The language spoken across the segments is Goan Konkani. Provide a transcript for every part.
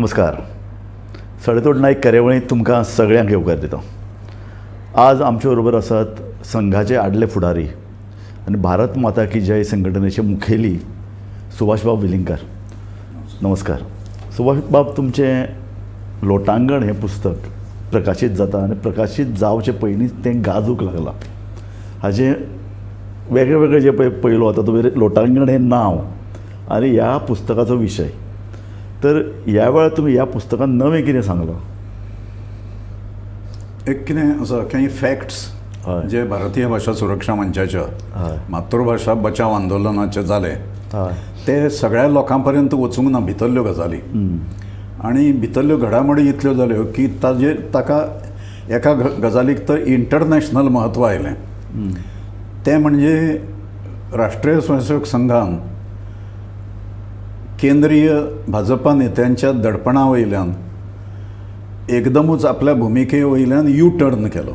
नमस्कार. सडेतोड नायक कार्यावळींत तुमकां सगळ्यांक येवकार दिता. आज आमचे बरोबर आसात संघाचे आदले फुडारी आनी भारत माता की जय संघटनेचे मुखेली सुभाषबाब वेलिंगकार. नमस्कार सुभाषबाब, तुमचें लोटांगण हें पुस्तक प्रकाशीत जाता आनी प्रकाशीत जावचे पयलींच तें गाजूंक लागलां. हाजें वेगळे वेगळे जे पळय पयलो आतां तुवें लोटांगण हें नांव आनी ह्या पुस्तकाचो विशय, तर ह्या वेळार तुमी ह्या पुस्तकान नवें कितें सांगलां? एक कितें आसा, काही फॅक्ट्स जे भारतीय भाशा सुरक्षा मंचाच्या मातृभाशा बचाव आंदोलनाचे जाले ते सगळ्या लोकां पर्यंत वचूंक ना. भितरल्यो गजाली आनी भितरल्यो घडामोडी इतल्यो जाल्यो की ताजेर ताका एका गजालीक तर इंटरनॅशनल म्हत्व आयलें. तें म्हणजे राष्ट्रीय स्वयंसेवक संघान केंद्रीय भाजपा नेत्यांच्या दडपणा वयल्यान एकदमूच आपल्या भुमिके वयल्यान यू टर्न केलो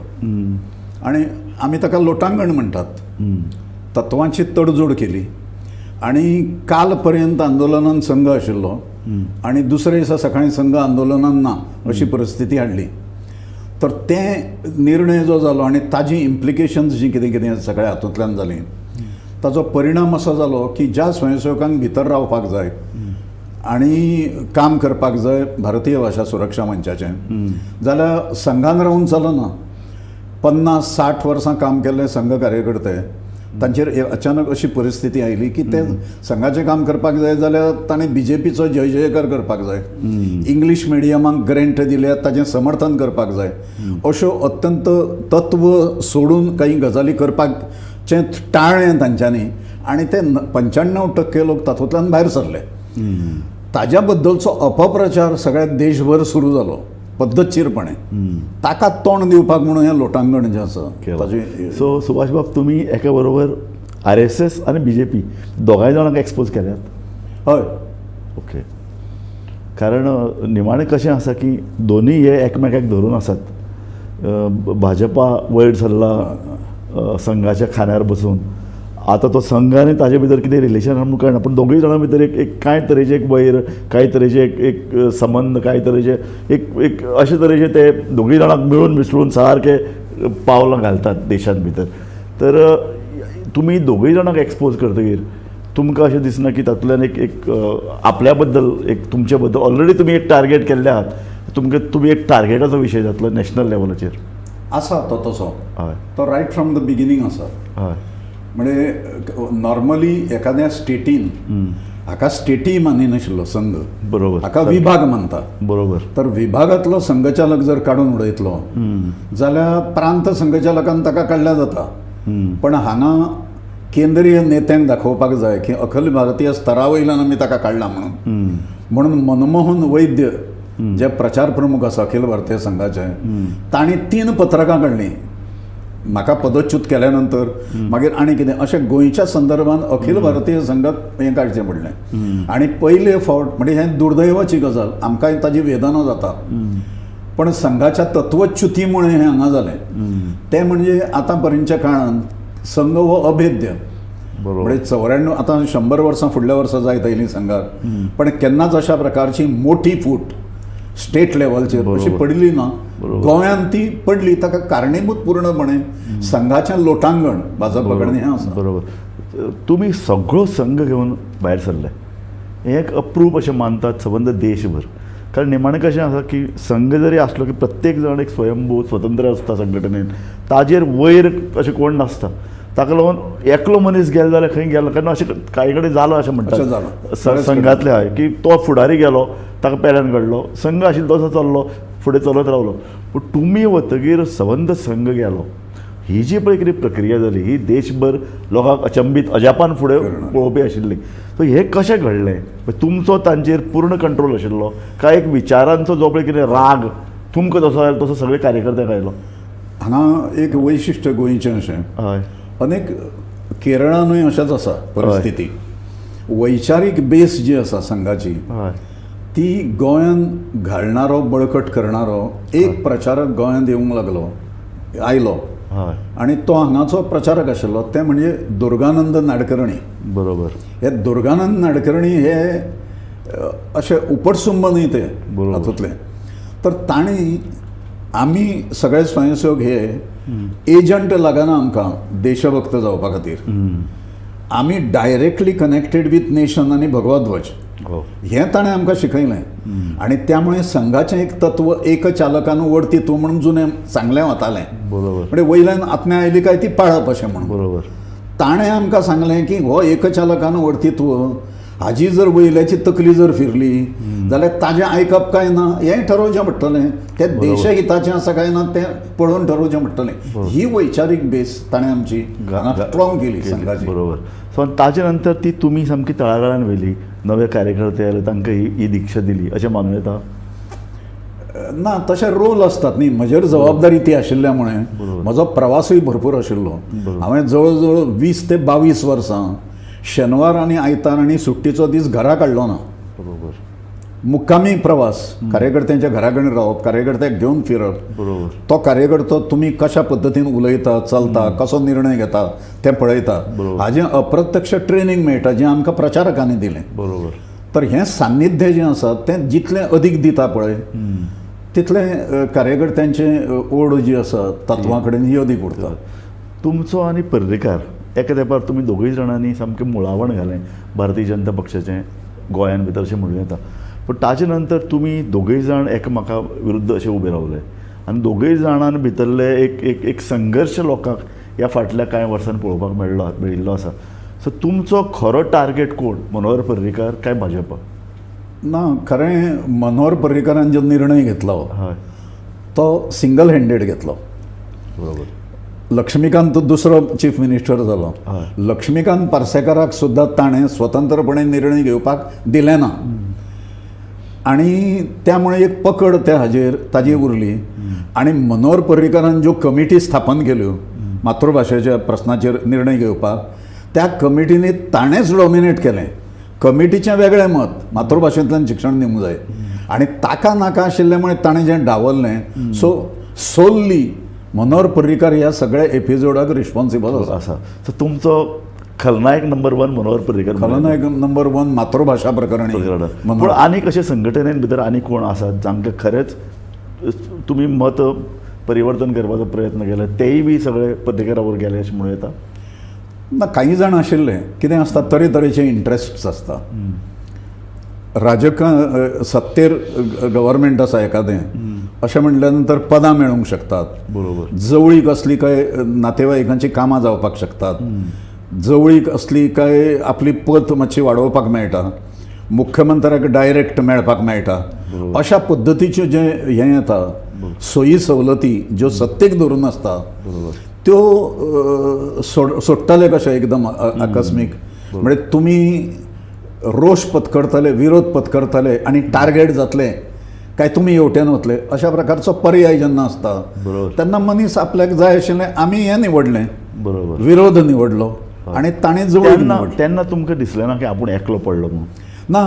आनी आमी ताका लोटांगण म्हणटात. तत्वांची तडजोड केली आनी काल पर्यंत आंदोलनान संघ आशिल्लो आनी दुसरे दिसा सकाळीं संघ आंदोलनान ना अशी परिस्थिती हाडली. तर तें निर्णय जो जालो आनी ताजी इम्प्लिकेशन्स जीं कितें कितें सगळ्या हातूंतल्यान जालीं ताजो परिणाम असो जालो की ज्या स्वयंसेवकांक भितर रावपाक जाय आनी काम करपाक जाय भारतीय भाशा सुरक्षा मंचाचें, जाल्यार संघान रावून चलना. 50-60 वर्सां काम केल्ले संघ कार्यकर्ते तांचेर अचानक अशी परिस्थिती आयली की ते संघाचें काम करपाक जाय जाल्यार ताणें बीजेपीचो जय जयकार करपाक जाय, इंग्लीश मिडियमाक ग्रेंट दिल्या ताजें समर्थन करपाक जाय, अश्यो अत्यंत तत्व सोडून काही गजाली करपाचें टाळ्ळें तांच्यांनी आनी ते 95% लोक तातूंतल्यान भायर सरले. ताज्या बद्दलचो अपप्रचार सगळ्या देशभर सुरू जालो पद्दतशीरपणे. ताका तोंड दिवपाक म्हणून हें लोटांगण जें आसा ताजें. सो सुभाषबाब, तुमी एका बरोबर RSS आनी BJP दोगांय जाणांक एक्सपोज केल्यात? हय. ओके. कारण निमाणें कशें आसा की दोनूय हे एकमेकाक धरून आसात. भाजपा वयर सरला संघाच्या खांद्यार बसून, आतां तो संघ आनी ताजे भितर कितें रिलेशन आहा म्हणून कळना, पूण दोगूय जाणां भितर एक एक कांय तरेचे एक वैर, कांय तरेचे एक एक संबंद, कांय तरेचे एक एक अशे तरेचे ते दोगूय जाणांक मेळून मिसळून सारके पावलां घालतात देशांत भितर. तर तुमी दोगूय जाणांक एक्सपोज करतकीर तुमकां अशें दिसना की तातूंतल्यान एक एक आपल्या बद्दल एक तुमचे बद्दल ऑलरेडी तुमी एक टार्गेट केल्ले आहात, तुमकां तुमी एक टार्गेटाचो विशय जातलो नॅशनल लेवलाचेर? आसा तो तसो. हय. तो रायट फ्रॉम the beginning आसा. हय. म्हणजे नॉर्मली एखाद्या स्टेटीन हाका स्टेटी मानिनाशिल्लो संघ, बरोबर, हाका विभाग मानता. बरोबर. तर विभागांतलो संघचालक जर काडून उडयतलो जाल्यार प्रांत संघचालकान ताका काडल्यार जाता, पण हांगा केंद्रीय नेत्यांक दाखोवपाक जाय की अखिल भारतीय स्तरा वयल्यान आमी ताका काडला म्हणून. म्हणून मनमोहन वैद्य जे प्रचार प्रमुख आसा अखिल भारतीय संघाचे, तांणी 3 पत्रकां काडलीं म्हाका पदच्युत केल्या नंतर. मागीर आनी कितें अशें गोंयच्या संदर्भान अखिल भारतीय संघाक हें काडचें पडलें. आनी पयले फावट म्हणजे हें दुर्दैवाची गजाल, आमकांय ताजी वेदना जाता, पण संघाच्या तत्वच्युतीमुळे हें हांगा जालें. तें म्हणजे आतां पर्यंतच्या काळांत संघ हो अभेद्य. म्हणजे 94 आतां 100 वर्सां फुडल्या वर्सां जायत आयलीं संघाक, पण केन्नाच अशा प्रकारची मोठी फूट स्टेट लेवलचेर अशी पडली ना. गोंयांत ती पडली, ताका कारणीभूत पूर्णपणे संघाचें लोटांगण भाजपा कडेन हें आसा. बरोबर. तुमी सगळो संघ घेवन भायर सरले, हें एक अप्रूप अशें मानतात सबंद देशभर. कारण निमाणें कशें आसा की संघ जरी आसलो की प्रत्येक जाण एक स्वयंभू स्वतंत्र आसता संघटनेन, ताजेर वयर अशें कोण नासता. ताका लागून एकलो मनीस गेलो जाल्यार खंय गेलो, कारण अशें कांय कडेन जालां अशें म्हणटात संघांतले हय की तो फुडारी गेलो ताका पेल्यान काडलो, संघ आशिल्लो तसो चल्लो फुडें चलत रावलो. पूण तुमी वतगीर सबंद संघ गेलो. ही जी पळय कितें प्रक्रिया जाली ही देशभर लोकांक अचंबीत अजापान फुडें पळोवपी आशिल्ली. सो हें कशें घडलें? तुमचो तांचेर पूर्ण कंट्रोल आशिल्लो काय एक विचारांचो जो पळय कितें राग तुमकां जसो आयलो तसो सगळे कार्यकर्त्यांक आयलो? हांगा एक वैशिश्ट्य गोंयचें अशें, हय, अनेक केरळानूय अशेंच आसा परिस्थिती. वैचारीक बेस जी आसा संघाची ती गोंयांत घालणारो, बळकट करणारो एक प्रचारक गोंयांत येवंक लागलो, आयलो आनी तो हांगाचो प्रचारक आशिल्लो, ते म्हणजे दुर्गानंद नाडकर्णी. बरोबर. हे दुर्गानंद नाडकर्णी हे अशें उपटसुंब न्ही तें हातूंतलें. तर तांणी आमी सगळे स्वयंसेवक हे एजंट लागना आमकां देशभक्त जावपा खातीर, आमी डायरेक्टली कनेक्टेड विथ नेशन आनी भगवत ध्वज हें ताणें आमकां शिकयलें. आनी त्यामुळे संघाचें एक तत्व एक चालकान वर्तित्व म्हणून जुनें सांगलें वतालें, म्हणजे वयल्यान आज्ञा आयली काय ती पाळप अशें म्हणून. ताणें आमकां सांगलें की हो एकचालकान वर्तित्व हाजी जर वयल्याची तकली जर फिरली जाल्यार ताजें आयकप काय ना हें ठरोवचें पडटलें, तें देशहिताचें आसा काय ना तें पळोवन ठरोवचें पडटलें. ही वैचारीक बेस ताणें आमची स्ट्रॉंग केली संघाची. बरोबर. सो ताजे नंतर ती तुमी सामकी तळागाळान व्हेली, नवे कार्यकर्ते आयले तांकां ही दीक्षा दिली अशें मानूं येता? ना, तशे रोल आसतात न्ही, म्हजेर जबाबदारी ती आशिल्ल्या मुळे म्हजो प्रवासूय भरपूर आशिल्लो. हांवें जवळ जवळ 20 ते 22 वर्सां शेनवार आनी आयतार आनी सुट्टीचो दीस घरा काडलो ना. बरोबर. मुक्कामी प्रवास, कार्यकर्त्यांच्या घरा कडेन रावप, कार्यकर्त्याक घेवन फिरप, तो कार्यकर्तो तुमी कशा पद्दतीन उलयता, चलता, कसो निर्णय घेता तें पळयता, हाजें अप्रत्यक्ष ट्रेनींग मेळटा जें आमकां प्रचारकांनी दिलें. बरोबर. तर हें सान्निध्य जें आसा तें जितलें अदीक दिता पळय तितलें कार्यकर्त्यांचें ओड जी आसा तत्वां कडेन ही अदीक उरता. तुमचो आनी पर्रीकार एका तेंपार तुमी दोगूय जाणांनी सामकें मुळावण घालें भारतीय जनता पक्षाचें गोंयान भितर अशें म्हणूं येता, पूण ताजे नंतर तुमी दोगूय जाण एकामेका विरुद्ध अशे उबे रावले आनी दोगूय जाणां भितरले एक एक एक संघर्श लोकांक ह्या फाटल्या कांय वर्सान पळोवपाक मेळिल्लो आसा. सो तुमचो खरो टार्गेट कोण, मनोहर पर्रीकार काय भाजपा? ना, खरें मनोहर पर्रीकारान जो निर्णय घेतलो तो सिंगल हँडेड घेतलो. बरोबर. लक्ष्मीकांत दुसरो चीफ मिनिस्टर जालो, लक्ष्मीकांत पार्सेकाराक सुद्दां ताणें स्वतंत्रपणे निर्णय घेवपाक दिलें ना आनी त्यामुळे एक पकड त्या हाजेर ताजी उरली. आनी मनोहर पर्रीकारान ज्यो कमिटी स्थापन केल्यो मातृभाशेच्या प्रस्नाचेर निर्णय घेवपाक, त्या कमिटींनी ताणेंच डॉमिनेट केलें. कमिटीचें वेगळें मत, मातृभाशेंतल्यान शिक्षण दिवंक जाय, आनी ताका नाका आशिल्ल्या मुळे ताणें जें डावललें. सो सोल्ली मनोहर पर्रीकार ह्या सगळ्या एपिसोडाक रिस्पॉन्सिबल आसा. सो तुमचो खलनायक नंबर 1 मनोहर पर्रीकार, खलनायक नंबर 1 मातृभाशा प्रकरणी. पूण आनीक अशे संघटनेन भितर आनी कोण आसात जांकां खरेंच तुमी मत परिवर्तन करपाचो प्रयत्न केले तेय बी सगळे पर्रीकारा बरोबर गेले अशें म्हणूं येता? ना, काही जाण आशिल्ले. कितें आसता तरेतरेचे इंट्रस्ट्स आसता. राजकारण सत्तेर गव्हर्मेंट आसा एखादें अशें म्हणल्या नंतर पदां मेळूंक शकतात. बरोबर. जवळीक असली काय नातेवाईकांची कामां जावपाक शकतात, जवळीक असली काय आपली पत मातशी वाडोवपाक मेळटा, मुख्यमंत्र्याक डायरेक्ट मेळपाक मेळटा, अशा पद्दतीच्यो जें हें येता सोयी सवलती ज्यो सत्तेक धरून आसता त्यो सोडटले कशे एकदम आकस्मीक. म्हणजे तुमी रोष पत्करतले, विरोध पत्करतले आनी टार्गेट जातले काय तुमी हेवटेन वतले अशा प्रकारचो पर्याय जेन्ना आसता तेन्ना मनीस आपल्याक जाय आशिल्लें आमी हें निवडलें, बरोबर, विरोध निवडलो आनी ताणें जवळ. तेन्ना तुमकां दिसलें ना की आपूण एकलो पडलो म्हणून? ना,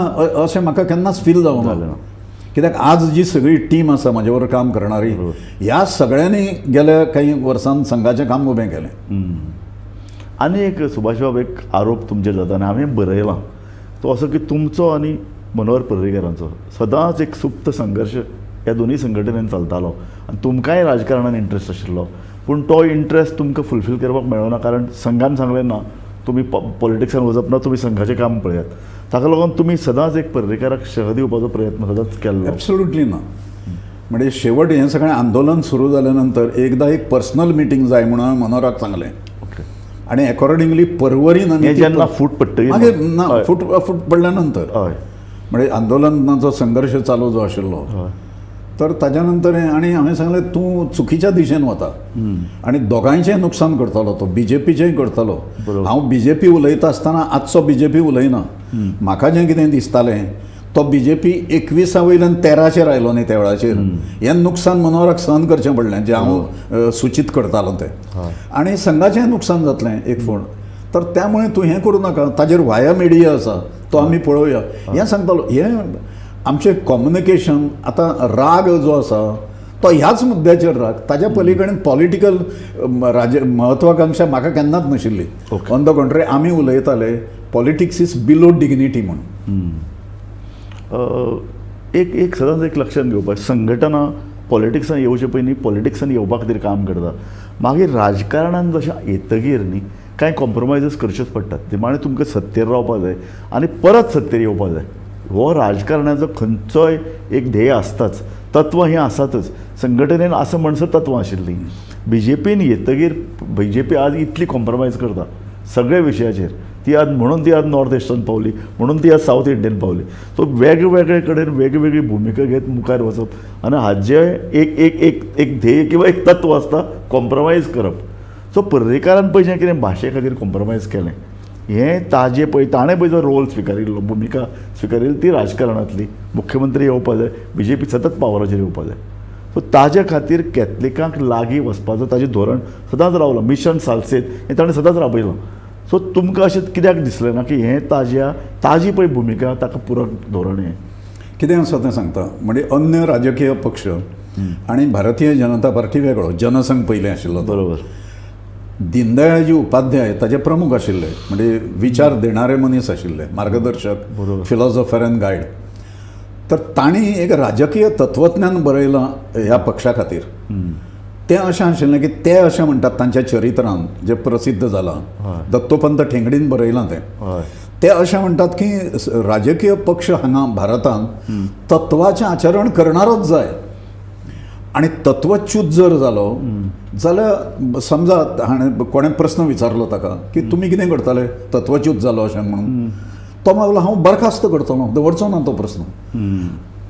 अशें म्हाका केन्नाच फील जावंक ना. कित्याक आज जी सगळी टीम आसा म्हजे बरोबर काम करणारी ह्या सगळ्यांनी गेल्या काही वर्सान संघाचें काम उबें केलें. आनी एक सुभाष बाब एक आरोप तुमचेर जाता आनी हांवें बरयलां तो असो की तुमचो आनी मनोहर पर्रीकारांचो सदांच एक सुप्त संघर्श ह्या दोनूय संघटनेन चलतालो आनी तुमकांय राजकारणान इंट्रस्ट आशिल्लो, पूण तो इंट्रस्ट तुमकां फुलफील करपाक मेळना कारण संघान सांगलें ना तुमी पॉलिटिक्सान वचप ना, तुमी संघाचें काम पळयात. ताका लागून तुमी सदांच एक पर्रीकाराक शह दिवपाचो प्रयत्न सदांच केल्लो? एब्सोल्युटली ना. म्हणजे शेवट हें सगळें आंदोलन सुरू जाल्या नंतर एकदां एक पर्सनल मिटींग जाय म्हणून हांवें मनोहराक सांगलें आनी एकॉर्डिंगली परवरीन आमी जेन्ना फूट पडटकीर मागीर ना, फूट पडल्या नंतर म्हणजे आंदोलनाचो संघर्श चालू जो आशिल्लो तर ताज्या नंतर आनी हांवें सांगलें तूं चुकीच्या दिशेन वता आनी दोगांयचें नुकसान करतलो, तो बीजेपीचेंय करतलो. हांव बीजेपी उलयता आसतना आजचो बीजेपी उलयना, म्हाका जें कितें दिसतालें तो बीजेपी 21 वयल्यान 13चेर आयलो न्ही त्या वेळाचेर, हें नुकसान मनोहराक सहन करचें पडलें जें हांव सुचीत करतालो तें, आनी संघाचें नुकसान जातलें एक फोण. तर त्यामुळे तूं हें करूं नाका, ताजेर वाया मिडिया आसा तो आमी पळोवया हें सांगतालो. हें आमचें कम्युनिकेशन आतां राग जो आसा तो ह्याच मुद्द्याचेर राग, ताज्या पलीकडेन पॉलिटिकल महत्वाकांक्षा म्हाका केन्नाच नाशिल्ली. ऑन the contrary आमी उलयताले पॉलिटिक्स is below dignity म्हणून. एक एक सदांच एक लक्षांत घेवपाक, संघटना पॉलिटिक्सान येवचे पयलीं पॉलिटिक्सान येवपा खातीर काम करता, मागीर राजकारणान जशें येतगीर न्ही कांय कॉम्प्रोमायजीस करच्योच पडटात. निमाणें तुमकां सत्तेर रावपाक जाय आनी परत सत्तेर येवपाक जाय. हो राजकारणाचो खंयचोय एक ध्येय आसताच, तत्वां हीं आसातच. संघटनेन आसा म्हणसर तत्वां आशिल्लीं. बीजेपीन येतगीर बीजेपी आज इतली कॉम्प्रोमायज करता सगळ्या विशयाचेर, ती आज म्हणून ती आज नॉर्थ इस्टर्न पावली, म्हणून ती आज सावथ इंडियन पावली. सो वेगवेगळे कडेन वेगवेगळी भुमिका घेत मुखार वचप आनी हाजें एक एक एक एक ध्येय किंवा एक तत्व आसता कॉम्प्रोमायज करप. सो पर्रीकारान पळय जें कितें भाशे खातीर कॉम्प्रोमायज केलें हें ताजें पळय ताणें पळय जो रोल स्विकारिल्लो, भुमिका स्विकारिल्ली ती राजकारणांतली, मुख्यमंत्री येवपा जाय, बीजेपी सतत पावराचेर येवपा जाय. सो ताजे खातीर कॅथलिकांक लागीं वचपाचो ताजें धोरण सदांच रावलो. मिशन सालसेत हें ताणें सदांच राबयलां. सो तुमकां अशें कित्याक दिसलें ना की हें ताजी पळय भुमिका ताका पुरक धोरण हें कितें आसा तें सांगता. म्हणजे अन्य राजकीय पक्ष आनी भारतीय जनता पार्टी वेगळो, जनसंघ पयलें आशिल्लो. बरोबर. दीनदयाळजी उपाध्याय ताजे प्रमुख आशिल्ले, म्हणजे विचार देणारे मनीस आशिल्ले, मार्गदर्शक, फिलॉसॉफर अँड गायड. तर तांणी एक राजकीय तत्वज्ञान बरयलां ह्या पक्षा खातीर. तें अशें आशिल्लें की ते अशें म्हणटात तांच्या चरित्रान जें प्रसिद्ध जालां, दत्तोपंत ठेंगडीन बरयलां तें, ते अशें म्हणटात की राजकीय पक्ष हांगा भारतांत तत्वाचें आचरण करणारच जाय आनी तत्वच्युत जर जालो जाल्यार समजा हाणें कोणें प्रस्न विचारलो ताका की तुमी कितें करताले तत्वच्युत जालो अशें म्हणून, तो म्हणलो हांव बरखास्त करतलो, दवरचो ना तो प्रस्न.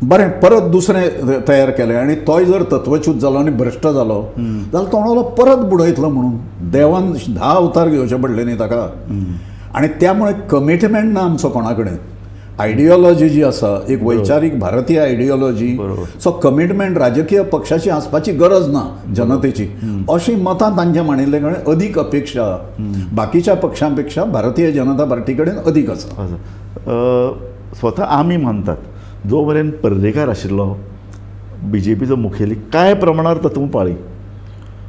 बरें, परत दुसरें तयार केलें आनी तोय जर तत्वच्युत जालो आनी भ्रश्ट जालो जाल्यार तो म्हणलो परत बुडयतलो म्हणून. देवान 10 अवतार घेवचे पडले न्ही ताका. आनी त्यामुळे कमिटमेंट ना आमचो कोणा कडेन. आयडियोलॉजी जी आसा एक वैचारीक भारतीय आयडियोलॉजी, सो कमिटमेंट राजकीय पक्षाची आसपाची गरज ना जनतेची, अशी मतां तांचे मांडिल्ले कडेन अदीक अपेक्षा बाकीच्या पक्षां पेक्षा भारतीय जनता पार्टी कडेन अदीक आसा. स्वता आमी मानतात जो मेरेन पर्रीकार आशिल्लो बीजेपीचो मुखेली कांय प्रमाणार तत्व पाळी,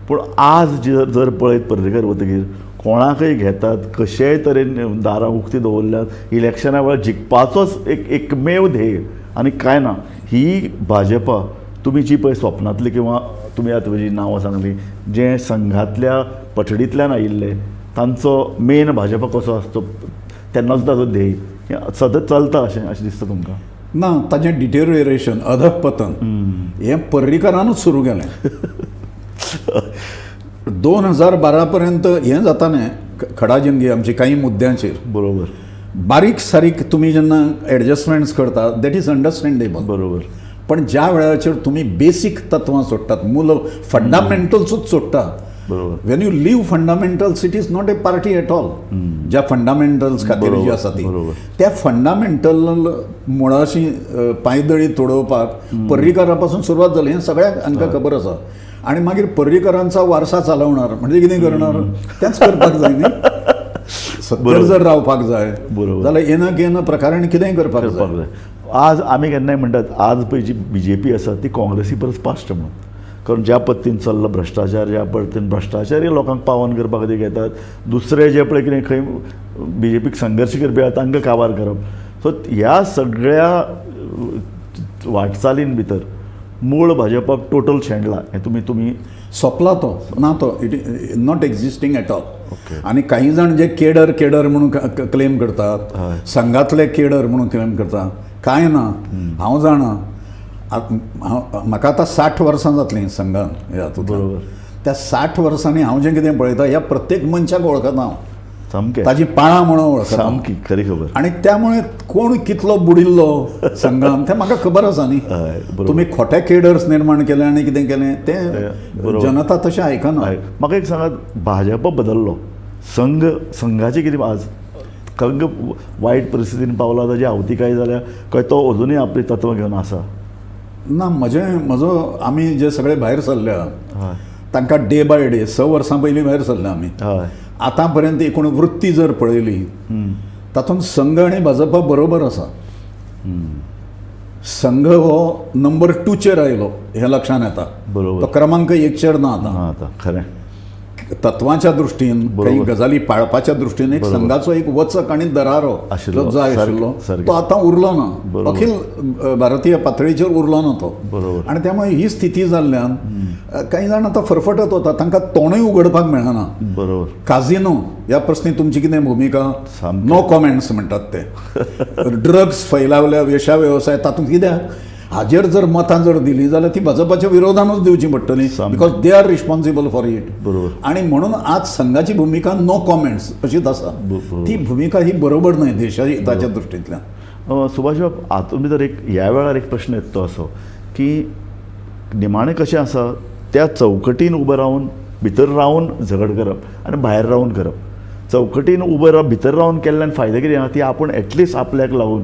पूण आज जर पळयत पर्रीकार वतगीर कोणाकय घेतात, कशेय तरेन दारां उक्ती दवरल्यात, इलेक्शना वेळार जिखपाचोच एक एकमेव ध्येय आनी कांय ना. ही भाजपा तुमी जी पळय स्वप्नांतली किंवा तुमी आतां जी नांवां सांगली जे संघांतल्या पठडींतल्यान आयिल्ले तांचो मेन भाजपा कसो आसतो तेन्नाच ताचो ध्येय सतत चलता अशें अशें दिसता तुमकां? ना, ताजें डिटेरियरेशन, अधपतन हें पर्रीकारानूच सुरू केलें. 2012 पर्यंत हें जाता न्ही खडाजंगी आमची काही मुद्द्यांचेर. बरोबर. बारीक सारीक तुमी जेन्ना एडजस्टमेंट्स करता that is understandable. बरोबर. पण ज्या वेळाचेर तुमी बेसीक तत्वां सोडटात, मूल फंडामेंटल्सूच सोडटा. बरोबर. When you leave fundamentals it is not a party at all. ज्या फंडामेंटल्स खातीर जी आसा ती त्या फंडामेंटल मुळाशी पांयदळी तोडोवपाक पर्रीकारा पासून सुरवात जाली हें सगळ्यांक हांकां खबर आसा. आनी मागीर पर्रीकारांचा वारसा चालवणार म्हणजे कितें करणार, तेंच करपाक जाय न्ही. सत्तेर जर रावपाक जाय जाल्यार येना केना प्रकारान कितेंय करपाक जाय. आज आमी केन्नाय म्हणटात आज पळय जी बीजेपी आसा ती काँग्रेसी परस पाश्ट म्हणून, कारण ज्या पद्दतीन चल्ला भ्रश्टाचार, ज्या पद्दतीन भ्रश्टाचारी लोकांक पावन करपा खातीर घेतात, दुसरे जे पळय कितें खंय बीजेपीक संघर्श करपी आसा तांकां काबार करप. सो ह्या सगळ्या वाटचालीन भितर मूळ भाजपाक टोटल शेणला हें तुमी तुमी सोंपला तो ना, तो it is not existing at all. आनी काही जाण जे केडर केडर म्हणून क्लेम करतात, संघातले केडर म्हणून क्लेम करतात, कांय ना. हांव जाणा, म्हाका आतां 60 वर्सां जातलीं संघान ह्या हातूंतल्यान. त्या 60 वर्सांनी हांव जें कितें पळयता ह्या प्रत्येक मनशाक वळखता हांव, सामकें ताजी पाळां म्हणून वळखता, सामकी खरी खबर. आनी त्यामुळे कोण कितलो बुडिल्लो संघान तें म्हाका खबर आसा न्ही. तुमी खोटे केडर्स निर्माण केले आनी कितें केलें तें जनता तशें आयकना. म्हाका एक सांगात, भाजपा बदल्लो, संघ संघाची कितें आज संघ वायट परिस्थितीन पावला, ताजी आवतिकाय जाल्या काय तो अजुनूय आपली तत्वां घेवन आसा? ना, म्हजो आमी जे सगळे भायर सरल्या तांकां डे बाय डे 6 वर्सां पयलीं भायर सरल्या आमी, आतां पर्यंत एकूण वृत्ती जर पळयली तातूंत संघ आनी भाजपा बरोबर आसा. संघ हो नंबर 2चेर आयलो हें लक्षांत येता, बरोबर, तो क्रमांक 1चेर ना आतां. आतां खरें. तत्वांच्या दृश्टीन, काही गजाली पाळपाच्या दृश्टीन एक संघाचो एक वचक आनी दरारो जो जाय आशिल्लो तो आतां उरलो ना, अखिल भारतीय पातळीचेर उरलो ना तो. आनी त्यामुळे ही स्थिती जाल्ल्यान काही जाण आतां फरफटत वता, तांकां तोंडूय उगडपाक मेळना. बरोबर. काजिनो ह्या प्रश्नी तुमची कितें भुमिका? नो कॉमेंट्स म्हणटात ते. ड्रग्स फैलावल्या, वेशा वेवसाय, तातूंत कित्याक हाजेर जर मतां जर दिली जाल्यार ती भाजपाच्या विरोधानूच दिवची पडटली, because they are responsible for it. बरोबर. आणि म्हणून आज संघाची भुमिका नो कॉमेंट्स अशीच आसा. ती भुमिका ही बरोबर न्हय देशा हिताच्या दृश्टींतल्यान. सुभाष बाब, हातूंत भितर एक ह्या वेळार एक प्रश्न येता तो असो की निमाणें कशें आसा, त्या चौकटीन उबो रावन भितर रावन झगड करप आनी भायर रावन करप. चौकटीन उबो रावन भितर रावन केल्ल्यान फायदो कितें आसा, ती आपूण एटलिस्ट आपल्याक लावन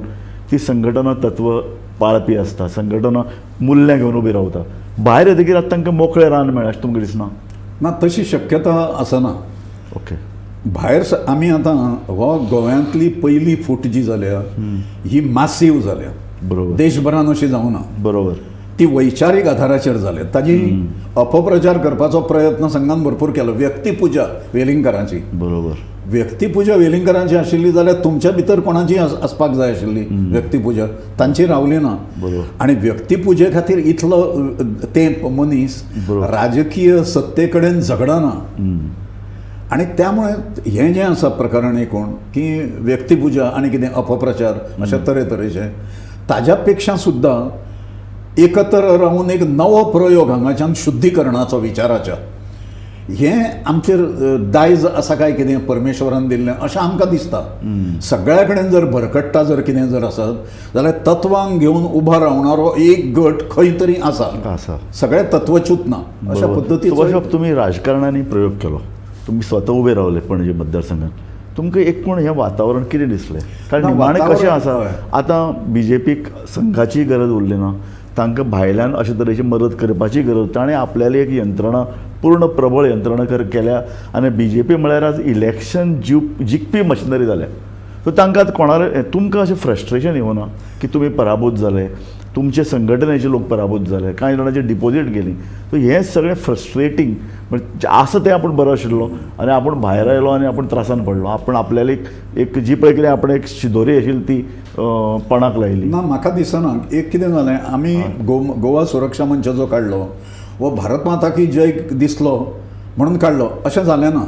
ती संघटना तत्व पाळपी आसता, संघटना मुल्यां घेवन उबी रावता. भायर येतकीर आतां तांकां मोकळें रान मेळ्ळें अशें तुमकां दिसना? ना, तशी शक्यता आसना. ओके. भायर आमी आतां हो गोव्यांतली पयली फूट जी जाल्या ही मासीव जाल्या. बरोबर. देशभरान अशी जावना. बरोबर. ती वैचारीक आधाराचेर जाल्या. ताजी अपप्रचार करपाचो प्रयत्न संघान भरपूर केलो. व्यक्तिपुजा वेलिंगकारांची. बरोबर. व्यक्तिपुजा वेलिंगकारांची आशिल्ली जाल्यार तुमच्या भितर कोणाची आसपाक जाय आशिल्ली व्यक्तिपुजा, तांची रावली ना. आनी व्यक्तिपुजे खातीर इतलो ते मनीस राजकीय सत्ते कडेन झगडना. आनी त्यामुळे हें जें आसा प्रकरण एकूण की व्यक्तिपुजा आनी कितें अपप्रचार अशा तरेतरेचे, ताज्या पेक्षा सुद्दां एकत्र रावन एक नवो प्रयोग हांगाच्यान शुद्धीकरणाचो विचाराच्या, हें आमचेर दायज आसा काय कितें परमेश्वरान दिल्लें अशें आमकां दिसता. सगळ्या कडेन जर भरकट्टा जर कितें जर आसत जाल्यार तत्वांक घेवन उबो रावणारो एक गट खंय तरी आसा, सगळे तत्वच्यूत ना अशा पद्दतीचो. तुमी राजकारणांनी प्रयोग केलो, तुमी स्वता उबे रावले पणजे मतदारसंघात, तुमकां एकूण हें वातावरण कितें दिसलें? कारण निमाणें कशें आसा, आतां बीजेपीक संघाची गरज उरली ना, तांकां भायल्यान अशे तरेची मदत करपाची गरज, ताणें आपल्याली एक यंत्रणा पूर्ण प्रबळ यंत्रणा केल्या आनी बीजेपी म्हळ्यार आज इलेक्शन जिखपी मशिनरी जाल्या. सो तांकां आतां कोणाले तुमकां अशें फ्रस्ट्रेशन येवना की तुमी पराभूत जाले, तुमचे संघटनेचे लोक पराभूत जाले, कांय जाणांची डिपोजीट गेली, सो हें सगळें फ्रस्ट्रेटींग म्हणजे आसा तें आपूण बरो आशिल्लो आनी आपूण भायर आयलो आनी आपूण त्रासान पडलो, आपूण आपल्याली एक जी पळय कितें आपण एक शिदोरी आशिल्ली ती पणाक लायली ना. म्हाका दिसना. एक कितें जालें, आमी गोवा सुरक्षा मंच जो काडलो वो भारत माता की जय दिसलो म्हणून काडलो अशें जालें ना.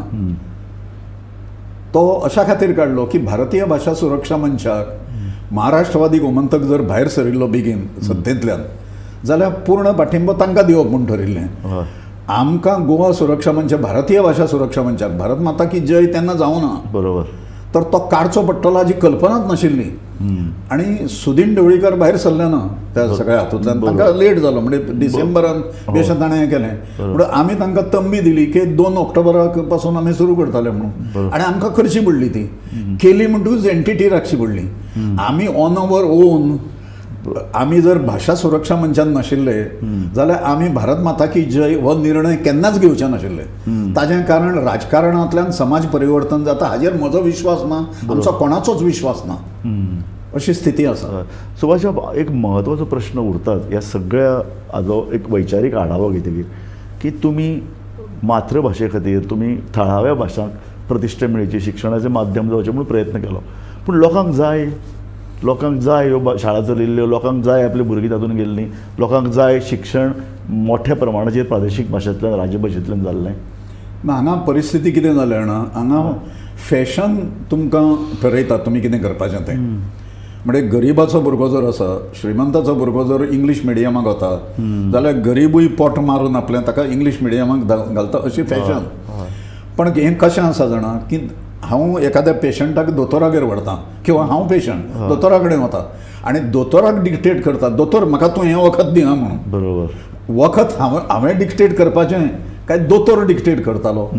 तो अशा खातीर काडलो की भारतीय भाशा सुरक्षा मंचाक महाराष्ट्रवादी गोमंतक जर भायर सरिल्लो बेगीन सत्तेंतल्यान जाल्यार पूर्ण पाठिंबो तांकां दिवप म्हूण ठरिल्लें. आमकां गोवा सुरक्षा मंच, भारतीय भाशा सुरक्षा मंचाक भारत माता की जय तेन्ना जावना. बरोबर. तर तो काडचो पडटलो हाजी कल्पनाच नाशिल्ली. आनी सुदीन ढवळीकर भायर सरले ना त्या सगळ्या हातूंतल्यान, तांकां लेट जालो म्हणजे डिसेंबरान बी अशें ताणें हें केलें. म्हणून आमी तांकां तंबी दिली की 2 ऑक्टोबराक पासून आमी सुरू करताले म्हणून, आनी आमकां करची पडली ती केली म्हणटकूच एंटिटी राखची पडली. आमी ऑन our own, आमी जर भाशा सुरक्षा मंचान नाशिल्ले जाल्यार आमी भारत माता की जय हो निर्णय केन्नाच घेवचे नाशिल्ले. ताजें कारण राजकारणांतल्यान समाज परिवर्तन जाता हाजेर म्हजो विश्वास ना, आमचो कोणाचोच विश्वास ना, अशी स्थिती आसा. सुभाष बाब, एक म्हत्वाचो प्रश्न उरता ह्या सगळ्या हाजो एक वैचारीक आढावो घेतकीर की तुमी मातृभाशे खातीर, तुमी थळाव्या भाशांक प्रतिश्ठा मेळची, शिक्षणाचें माध्यम जावचें म्हूण प्रयत्न केलो, पूण लोकांक जाय, लोकांक जाय ह्यो शाळा चलयल्ल्यो, लोकांक जाय आपली भुरगीं तातूंत गेल्लीं, लोकांक जाय शिक्षण मोठ्या प्रमाणाचेर प्रादेशीक भाशेंतल्यान, राजभाशेंतल्यान जाल्लें ना. हांगा परिस्थिती कितें जाल्या जाणा, हांगा फॅशन तुमकां ठरयता तुमी कितें करपाचें तें. म्हणजे गरिबाचो भुरगो जर आसा, श्रीमंताचो भुरगो जर इंग्लीश मिडियमाक वता जाल्यार गरिबूय पोट मारून आपलें ताका इंग्लीश मिडियमाक घालता अशी फॅशन. पण हें कशें आसा जाणा की हांव एखाद्या पेशंटाक दोतोरागेर व्हरता किंवा हांव पेशंट दोतोरा कडेन वता आनी दोतोराक डिक्टेट करता, दोतोर म्हाका तूं हें वखद दिना म्हणून. बरोबर. वखद हांवें डिक्टेट करपाचें काय दोतोर डिक्टेट करतालो?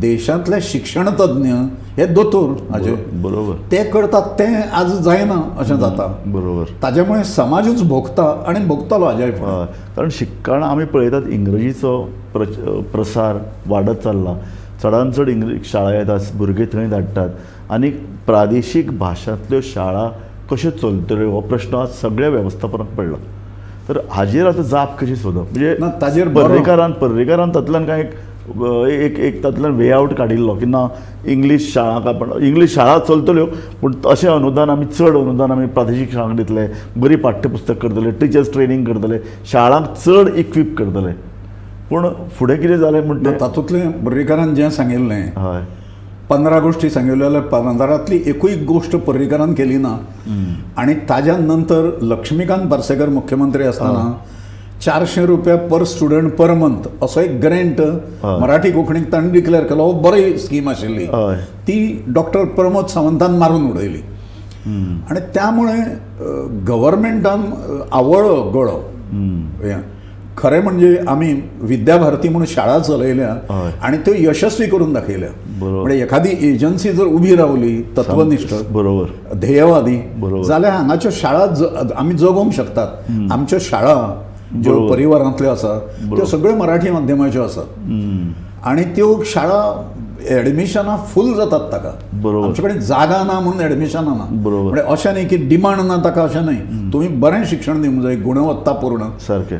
देशांतले शिक्षण तज्ञ हे दोतोर हाजे. बरोबर. ते करतात तें आज जायना अशें जाता. बरोबर. ताजे मुळे समाजूच भोगता आनी भोगतलो हाज्या फुडें. कारण शिक्षण आमी पळयतात इंग्रजीचो प्रसार वाडत चल्ला, चडान चड इंग्लीश शाळा येतात, भुरगे थंय धाडटात आनी प्रादेशीक भाशांतल्यो शाळा कश्यो चलतल्यो हो प्रश्न आज सगळ्या वेवस्थापनाक पडला. तर हाजेर आतां जाप कशी सोदप म्हणजे ताजेर पर्रीकारान तातूंतल्यान कांय एक एक तातूंतल्यान वे आवट काडिल्लो की ना इंग्लीश शाळांक आपण इंग्लीश शाळा चलतल्यो पूण अशें अनुदान आमी चड अनुदान आमी प्रादेशीक शाळांक दितले, बरी पाठ्यपुस्तक करतले, टिचर्स ट्रेनींग करतले, शाळांक चड इक्वीप करतले. पूण फुडें कितें जालें म्हणटा तातूंतलें पर्रीकारान जें सांगिल्लें, हय, 15 गोष्टी सांगिल्ल्यो जाल्यार 15तली एकूय गोश्ट पर्रीकारान केली ना. आनी ताज्या नंतर लक्ष्मीकांत पार्सेकर मुख्यमंत्री आसतना 400 रुपया पर स्टुडंट पर मंथ असो एक ग्रँट मराठी कोंकणीक ताणें डिक्लेअर केलो. हो बरी स्कीम आशिल्ली, ती डॉक्टर प्रमोद सावंतान मारून उडयली. आनी त्यामुळे गव्हर्मेंटान आवळ्ळो गळो. हें खरें म्हणजे आमी विद्याभारती म्हणून शाळा चलयल्या आनी त्यो यशस्वी करून दाखयल्या. म्हणजे एखादी एजन्सी जर उबी रावली तत्वनिश्ठ, बरोबर, ध्येयवादी जाल्यार हांगाच्यो शाळा आमी जगोवंक शकतात. आमच्यो शाळा ज्यो परिवारांतल्यो आसा त्यो सगळ्यो मराठी माध्यमाच्यो आसात आनी त्यो शाळा एडमिशनां फूल जातात ताका. आमचे कडेन जागा ना म्हणून एडमिशनां ना. म्हणजे अशें न्ही की डिमांड ना ताका, अशें न्ही. तुमी बरें शिक्षण दिवंक जाय, गुणवत्तापूर्ण,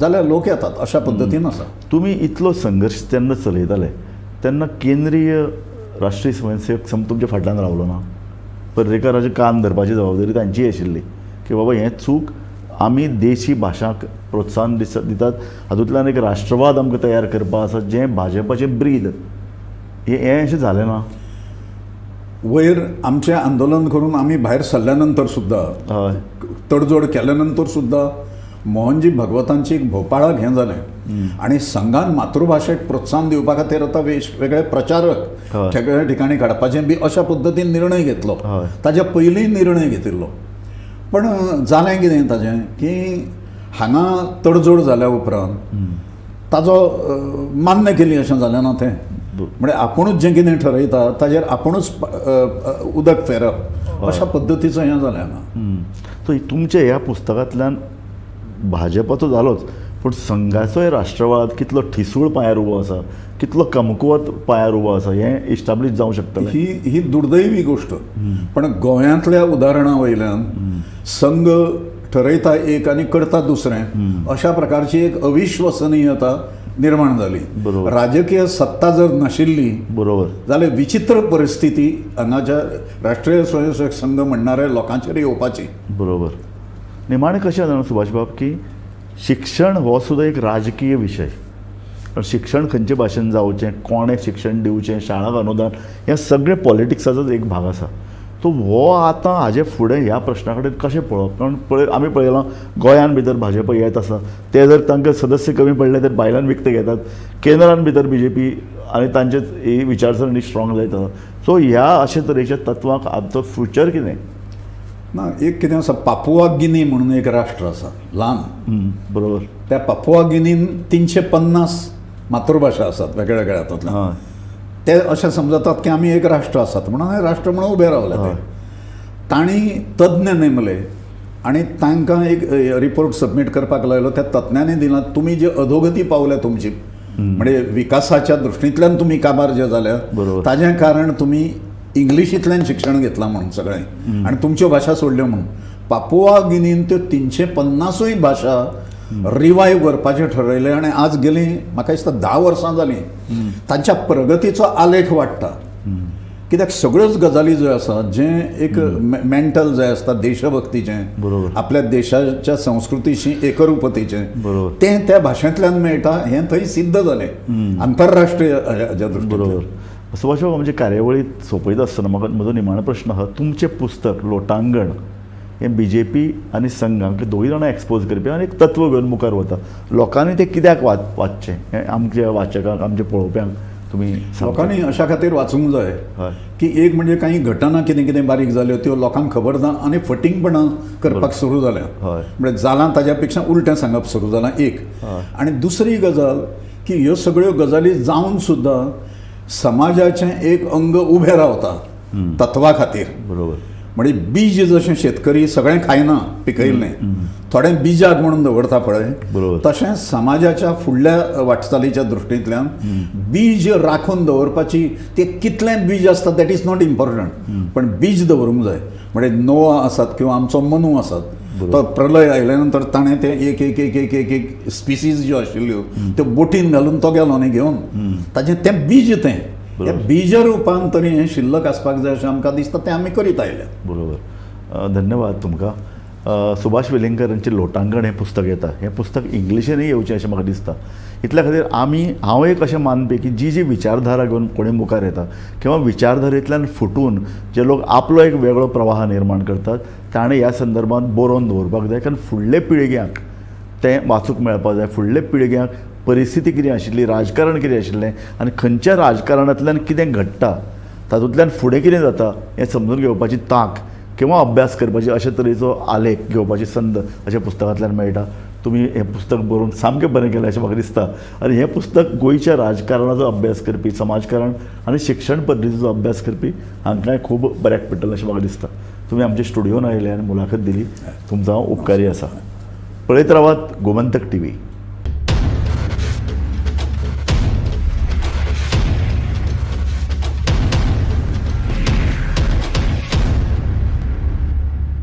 जाल्यार लोक येतात. अशा पद्दतीन आसा. तुमी इतलो संघर्श तेन्ना चलयताले तेन्ना केंद्रीय राष्ट्रीय स्वयंसेवक संघ तुमच्या फाटल्यान रावलो ना? पर्रीकाराचे कान धरपाची जबाबदारी तांचीय आशिल्ली की बाबा हें चूक, आमी देशी भाशांक प्रोत्साहन दितात, हातूंतल्यान एक राष्ट्रवाद आमकां तयार करपा आसा जें भाजपाचें ब्रीद. हें अशें जालें ना? वयर आमचें आंदोलन करून आमी भायर सरल्या नंतर सुद्दां, तडजोड केल्या नंतर सुद्दां मोहनजी भगवतांची एक भोपाळाक हें जालें आनी संघान मातृभाशेक प्रोत्साहन दिवपा खातीर आतां वेगळे प्रचारक सगळ्या ठिकाणी काडपाचें बी अशा पद्दतीन निर्णय घेतलो. ताज्या पयलीं निर्णय घेतिल्लो. पण जालें कितें ताजें की हांगा तडजोड जाल्या उपरांत ताजो मान्य केली अशें जालें ना तें. म्हणजे आपुणूच जें कितें ठरयता ताजेर आपुणूच उदक फेरप अशा पद्दतीचो हें जालें हांगा. सो तुमच्या ह्या पुस्तकांतल्यान भाजपाचो जालोच, पूण संघाचोय राष्ट्रवाद कितलो ठिसूळ पांयार उबो आसा, कितलो कमकुवत पांयार उबो आसा हें इस्टाब्लीश जावंक शकतलें. ही दुर्दैवी गोश्ट. पण गोंयांतल्या उदाहरणा वयल्यान संघ ठरयता एक आनी करता दुसरें अशा प्रकारची एक अविश्वसनीयता निर्माण जाली. राजकीय सत्ता जर नाशिल्ली बरोबर जाल्यार विचित्र परिस्थिती हांगाच्या राष्ट्रीय स्वयंसेवक संघ म्हणणाऱ्या लोकांचेर येवपाची. बरोबर. निमाणें कशें जाणा सुभाष बाब की शिक्षण हो सुद्दां एक राजकीय विशय. शिक्षण खंयचे भाशेन जावचें, कोणें शिक्षण दिवचें, शाळांक अनुदान, हें सगळें पॉलिटिक्साचोच एक भाग आसा. सो हो आतां हाजे फुडें ह्या प्रश्ना कडेन कशें पळोवप? कारण पळय आमी पळयलां गोंयान भितर भाजपा येत आसा, ते जर तांकां सदस्य कमी पडले तर भायल्यान विकते घेतात, केंद्रान भितर बी जे पी आनी तांचेच ही विचारसरणी स्ट्रॉंग जायत आसा. सो ह्या अशे तरेच्या तत्वांक आमचो फ्युचर कितें ना? एक कितें आसा, पापुआ गिनी म्हणून एक राष्ट्र आसा ल्हान. बरोबर. त्या पापुआ गिनीन 350 मातृभाशा आसात वेगळ्या वेगळ्या हातूंतल्यान. ते अशें समजतात की आमी एक राष्ट्र आसात म्हणून राष्ट्र म्हणून उबे रावले. ते तांणी तज्ञ नेमले आनी तांकां एक रिपोर्ट सबमीट करपाक लायलो. त्या तज्ञांनी दिला तुमी जे अधोगती पावल्या तुमची, म्हणजे विकासाच्या दृश्टींतल्यान तुमी काबार जे जाल्या ताजें कारण तुमी इंग्लिशींतल्यान शिक्षण घेतलां म्हणून सगळें आनी तुमच्यो भाशा सोडल्यो म्हणून. पापुआ गिनीन त्यो 350 भाशा रिवायव करपाचें ठरयलें आनी आज गेलीं म्हाका दिसता 10 वर्सां जालीं तांच्या प्रगतीचो आलेख वाडटा. कित्याक सगळ्योच गजाली ज्यो आसा जें एक मेंटल जाय आसता देशभक्तीचें, आपल्या देशाच्या संस्कृतीशी एकरूपतेचें, तें त्या भाशेंतल्यान मेळटा हें थंय सिद्ध जालें आंतरराष्ट्रीय हाज्या दृश्टीन. बरोबर. सुभाष बाब, आमचे कार्यावळीत सोंपयता आसतना म्हाका म्हजो निमाणो प्रश्न आसा, तुमचें पुस्तक लोटांगण हें बी जे पी आनी संघाक दोगूय जाणां एक्सपोज करपी आनी एक तत्व घेवन मुखार वता, लोकांनी तें कित्याक वाचचें हें आमच्या वाचकांक, आमच्या पळोवप्यांक तुमी लोकांनी अशा खातीर वाचूंक जाय की एक म्हणजे काही घटना कितें कितें बारीक जाल्यो त्यो लोकांक खबर ना आनी फटींगपणां करपाक सुरू जाल्या. म्हणजे जालां ताज्या पेक्षा उलटें सांगप सुरू जालां एक. आनी दुसरी गजाल की ह्यो सगळ्यो गजाली जावन सुद्दां समाजाचें एक अंग उबें रावता तत्वा खातीर. बरोबर. म्हणजे बीज जशें शेतकरी सगळें खायना पिकयल्लें, थोडें बिजाक म्हणून दवरता पळय, बरोबर. तशें समाजाच्या फुडल्या वाटचालीच्या दृश्टींतल्यान बीज राखून दवरपाची, ते कितलें बीज आसता that is not important, पण बीज दवरूंक जाय. म्हणजे नोआ आसात किंवा आमचो मनू आसात, तो प्रलय आयल्या नंतर ताणें ते एक एक एक एक एक एक स्पिसीज ज्यो आशिल्ल्यो त्यो बोटीन घालून तो गेलो न्ही घेवन, ताजें तें बीज, तें त्या बीज रुपान तरी हें शिल्लक आसपाक जाय अशें आमकां दिसता, तें आमी करीत आयल्यात. बरोबर, धन्यवाद तुमकां. सुभाष वेलिंगकरांचें लोटांगण हें पुस्तक येता, हें पुस्तक इंग्लिशीनय येवचें अशें म्हाका दिसता. इतल्या खातीर आमी, हांव एक अशें मानपी की जी जी विचारधारा घेवन कोणी मुखार येता किंवा विचारधारेंतल्यान फुटून जे लोक आपलो एक वेगळो प्रवाह निर्माण करतात ताणें ह्या संदर्भात बरोवन दवरपाक जाय, कारण फुडले पिळग्यांक तें वाचूंक मेळपाक जाय. फुडले पिळग्यांक परिस्थिती कितें आशिल्ली, राजकारण कितें आशिल्लें आनी खंयच्या राजकारणांतल्यान कितें घडटा, तातूंतल्यान फुडें कितें जाता हें समजून घेवपाची तांक किंवा अभ्यास करपाची अशे तरेचो आलेख घेवपाची संद अशा पुस्तकांतल्यान मेळटा. तुमी हें पुस्तक बरोवन सामकें बरें केलें अशें म्हाका दिसता. आनी हें पुस्तक गोंयच्या राजकारणाचो अभ्यास करपी, समाजकारण आनी शिक्षण पद्दतीचो अभ्यास करपी हांकांय खूब बऱ्याक पडटलें अशें म्हाका दिसता. तुमी आमच्या स्टुडियोन आयले आनी मुलाखत दिली, तुमचो हांव उपकारी आसा. पळयत रावात गोमंतक टीव्ही.